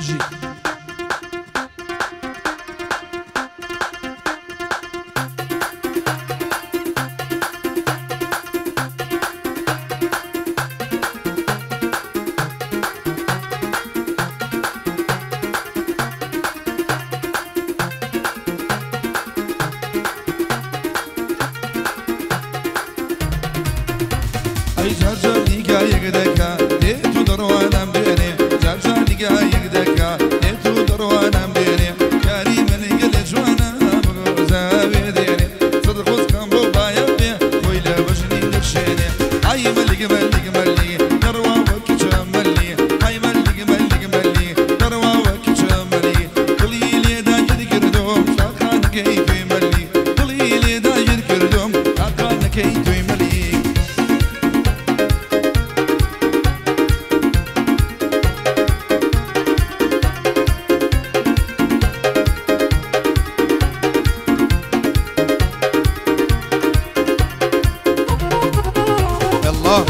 بژی. ئەی جار جار نیگایەک دەکا دێت و دەڕوانم بێنێ، جار جار نیگایەک دەکا دێت و دەڕوانم بێنێ، کاری من گەلێ جوانە بگۆزاوێ دێنێ، سەد خۆزکەم بۆ بایە بێ خۆی لە بەژنی دەکشێنێ. ئای مەلیک مەلیک مەلی دەڕوا وەک چەمەلی، ئای مەلیک مەلیک مەلی دەڕوا وەک چەمەلی، دڵی لێدا گیر کردۆم تاقانەکەی توی مەلی، دڵی لێدا گیر کردۆم تاقانەکەی توی مەلی. الله.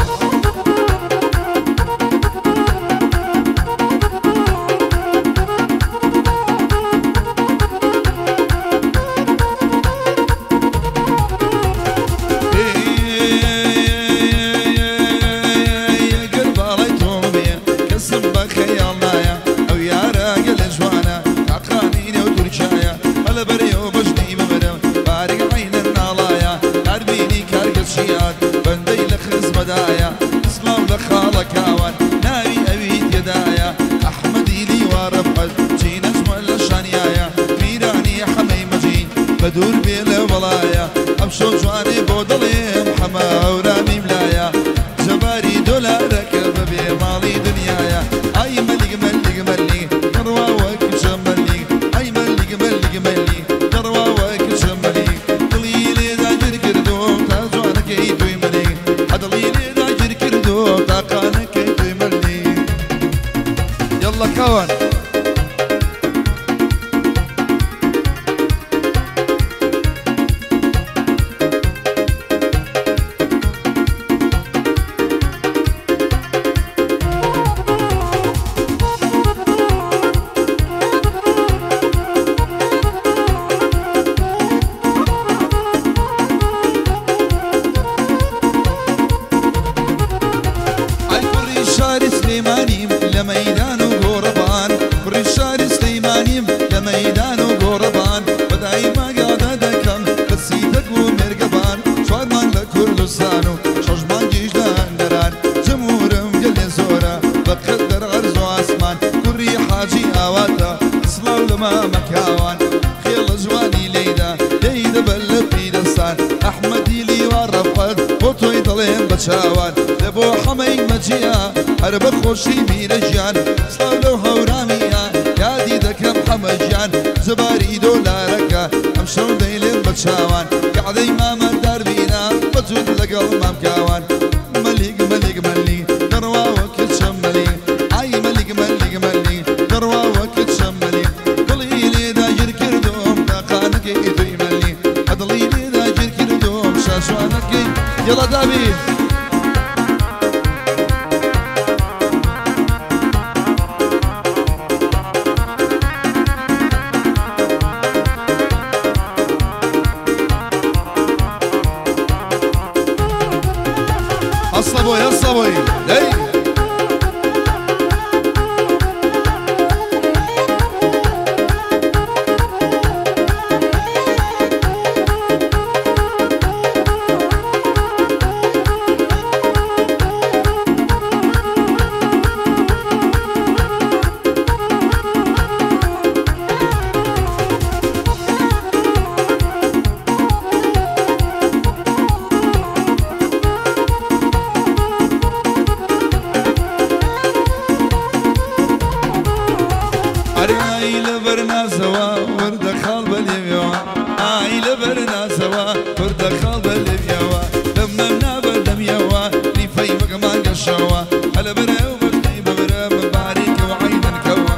ئەگەر باڵای تۆم بێ کەسم بە خەیاڵ نایە، ئەو یارە گەلێ جوانە تاقانی نێو تورکایە، هەلە بەرێوە بەژنی بمرم باریک عەینە ناڵایە، کاربینی کارگەچیات بەندەی لە خزمەدایە، سڵاو لە خاڵەکاوان ناوی ئەوی تێدایە، ئەحمەدی لیوا ڕەفعەت چی نەجمە لە شانیایە، میرانی حەمەی مەجید بە دوور بێ لە وەڵایە، ئەمشەو جوانێ بۆ دڵێم حەمە هەورامیم لایە، جەباری دۆلارەکە بەبێ ماڵی دنیایە. ئای مەلیک مەلیک مەلی دەڕوا وەک چەمەلی، ئای مەلیک مەلیک مەلی دەڕوا وەک چەمەلی، دڵی لێدا گیر کردۆم تا جوانەکەی توی مەلی، دڵی لێدا گیر کردۆم تاقانەکەی توی مەلی. يلا كون. ئای کوڕی شاری سلێمانیم لە مەیدان و گۆڕەبان، کوڕی شاری سلێمانیم لە مەیدان و گۆڕەبان، بەدای ماگادە دەکەم بەسیتەک و مێرگەبان، چوار مانگ لە کوردستان و شەش مانگیش لە هەندەران، جەمورم گەلێ زۆرە بە قەدەر عەرز و ئاسمان، کوڕی حاجی ئاواتە سڵاو لە مامەکاوان، خێڵە جوانی لێیدا لێیدە بەر لە پیرەستان، ئەحمەدی لیوا ڕەفعەت بۆ تۆی دەڵێم بە چاوان، لە بۆ حەمەی مەجیە هەر بە خۆشی میرە گیان، سڵاو لەو هەورامیە یادی دەکەم حەمە گیان، جەباری دۆلارەکە ئەمشەو دەیلێم بە چاوان، کەعدەی مامە داربینە بەجوود لەگەڵ مامکاوان. مەلیک مەلیک مەلی دەڕوا وەک چەمەلی، ئای مەلیک مەلیک مەلی دەڕوا وەک چەمەلی، دڵی لێدا گیر کردۆم تاقانەکەی توی مەلی، دڵی لێدا گیر کردۆم شاشوانەکەی. يلا دابي. هصبوي هصبوي هي. ئای لە بەرنازەوە وردە خاڵ بەلێویەوە، ئای لە بەرنازەوە وردە خاڵ بەلێویەوە، دەمەم نابەردەمیەوە لیفەی وەکمان گەشەوە، هەلە بەرەو بەژنی ببرم باریکەوە عەینەنکەوە.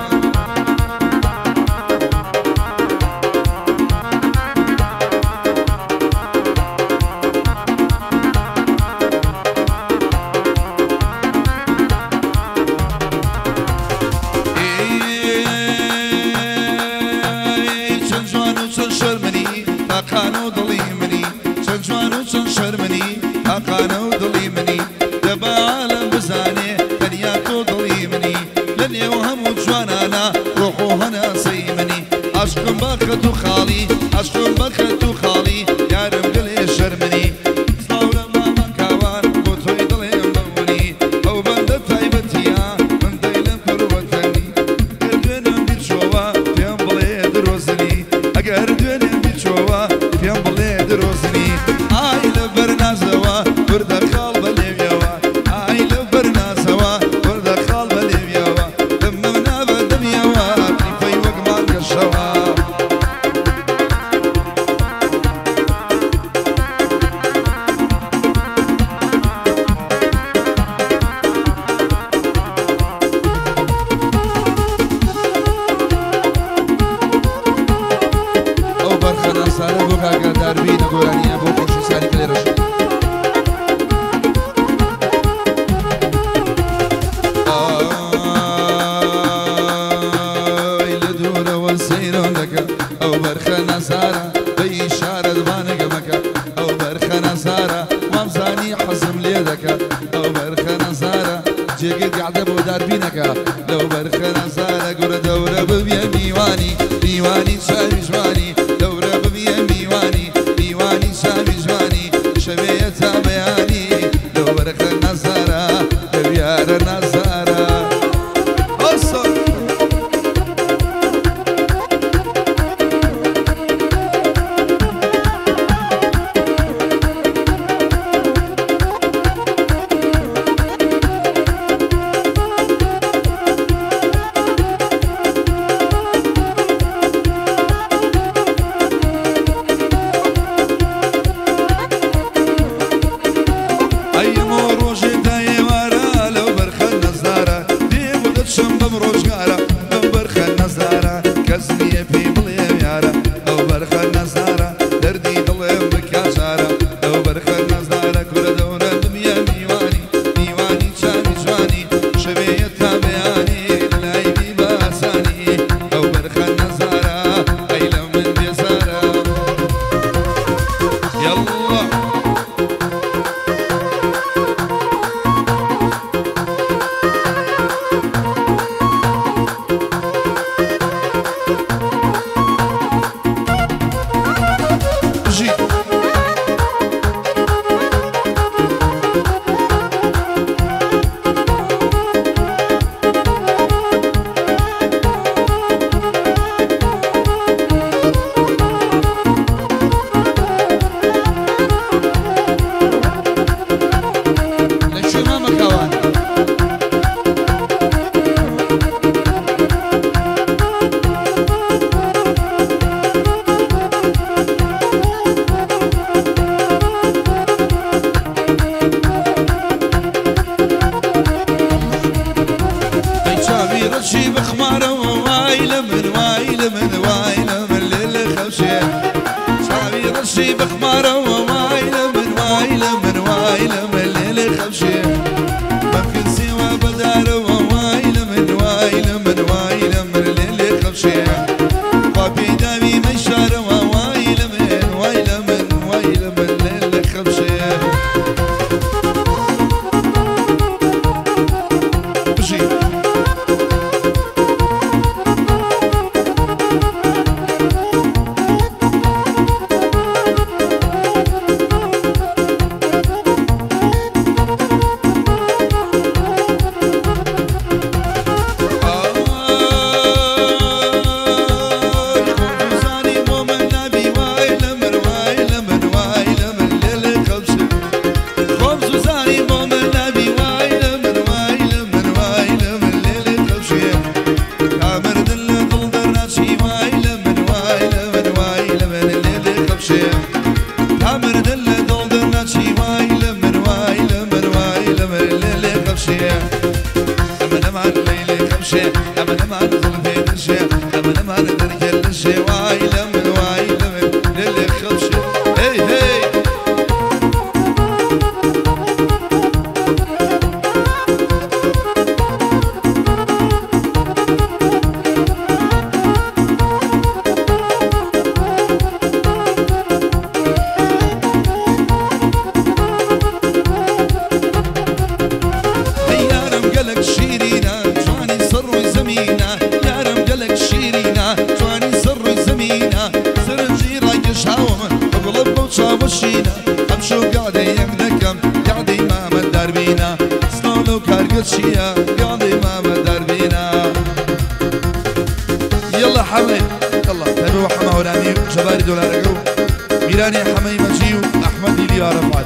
تاقانە و دڵی منی چەند جوان و چەند شەرمنی تاقانە و دڵی منی دەبا عالەم بزانێ تەنیا تۆ دڵی منی لە نێو هەموو جوانانە ڕۆح و هەناسەی منی عاشقم بە خەت و خاڵی عاشقم بە خەت و خاڵی یارم گەلێ شەرمنی سڵاو لە ماما کاوان بۆ تۆی دڵێم بەونی ئەو بەندە تایبەتیە من دەیلم پڕوەتەنی ئەگەر دوێنم بیرچۆوە پێم بڵێ درۆزنی ئەگەر دوێنم بیرچۆوە پێم بڵێ درۆزنی ئای لە بەرنازەوە وردە خاڵ بە لێویەوە ئای لە بەرنازەوە وردە خاڵ بە لێویەوە دەمم نابە دەمیەوە تریفەی وەک مانگەشەوە. ئەو بەرخە ناسارە بۆ کاکە داربینە گۆرانیە بۆ خۆشەویستانی کەلێرەش. ئای لە دوورەوە سەیرم دەکە ئەو بەرخە نازارە بە ئیشارەت بانگە مەکە ئەو بەرخە نازارە وامزانی حەزم لێ دەکە ئەو بەرخە نازارە جێگەی گەعدە بۆ داربینەکە لەو بەرخە نازارە گورە دەورە ببیە میوانی میوانی چاوی جوانی دەورە ببیە میوانی میوانی چاوی جوانی شەوێیە تا بەیانی لەو بەرخە نازارە لەو یارە نازارە. ئەسە ئەیەمەوە ڕۆژێ تا ئێوارە لەو بەرخە نەزارە دێم و دەچم بەم ڕۆژگارە بەم بەرخە نەزارە کەس نییە پێی بڵێ یارە ئەو بەرخە نەزارە دەردی دڵێم بکا چارە ئەو بەرخە نەزارە کورە دەورە بمیە میوانی میوانی چاوی جوانی شەوێیە تا بەیانی لەلای بی بە ئاسانی ئەو بەرخە نەزارە ئەی لە من بێزارە. یەڵڵا بژی. لەکوێ مامە کاوان؟ ئەی چاوی ڕەشی بەخمارەوە وای لە من وای لە من وای لە من لێ خەوشێ چاوی ڕەشی بەخمارەوە وای لە من وای لە من وای لە من لێ خەوشێ بەم بەدارەوە وای لە من وای لە من وای لە من لێ خەوشێ خوا پێداوی مەیشارەوە وای لە من وای لە من وای لە من لێ خەوشێ. بژی. ئای خۆزانی بۆ من نابی وای لە من وای لە من وای لە من لێ خەوشێ خۆم زوزانی بۆ من نابی وای لە من وای لە من وای لە من لێ خەوشێ تا مردن لە دڵ دەرناچی وای لە من وای لە من وای لە من لێ خەوشێ تا مردن لە دڵ دەرناچی وای لە من وای لە من وای لە من لێ خەوشێ ئەمە نەمان لەیلێ خەوشێ ئەمە نەمان زڵفێ دشێ ئەمە نەمان دەرکە لەشێ وای لە من وای لە من لێ خەوشێ. هەی هەی وشينا امشو قاعدة يملكم قاعدة ما مدار بينا سلولو كارقشيا قاعدة ما مدار بينا يلا حمي يلا تبي حما هوراني جباري دولاركو ميراني حمي مجيو احمد لي يا رفعت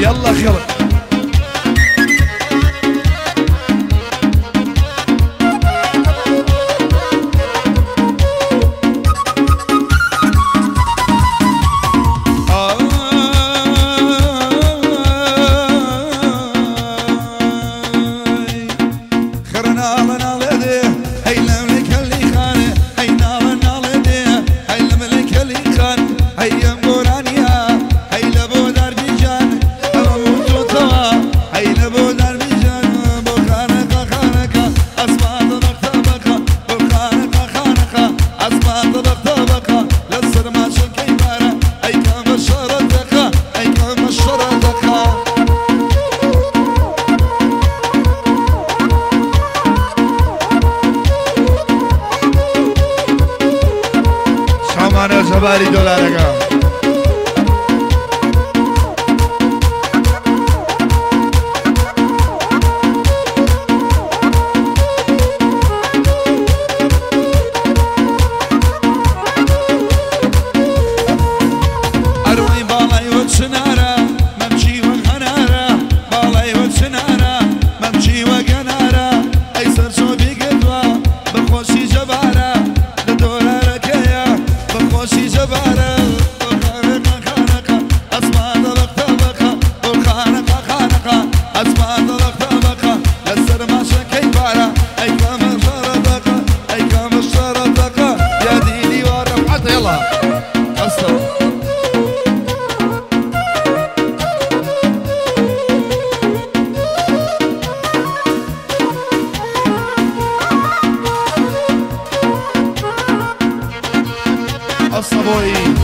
يلا خلق هيا مورانيا هيا لبو دار بيجان. جەباری دۆلارەکە. ئەروەی باڵای وە چنارە مەمچی وەک هەنارە باڵای وە چنارە مەمچی وەک هەنارە ئەی سەرچۆ بیگردووە بەخۆشی جەبارە لە دۆلارەکەیە بەخۆشی جەبارە خانەقە ئەسمان دەبق دەبقە خانەقە خانەقە ئەسمان دەبق دەبقە لەسەر ماشەکەی پارە ئەی کامە شەرە دەقە ئەی کامە شەرە دەقە یادی دیوارە حەتە یەڵا ئەستەوە. ئەسە بۆی.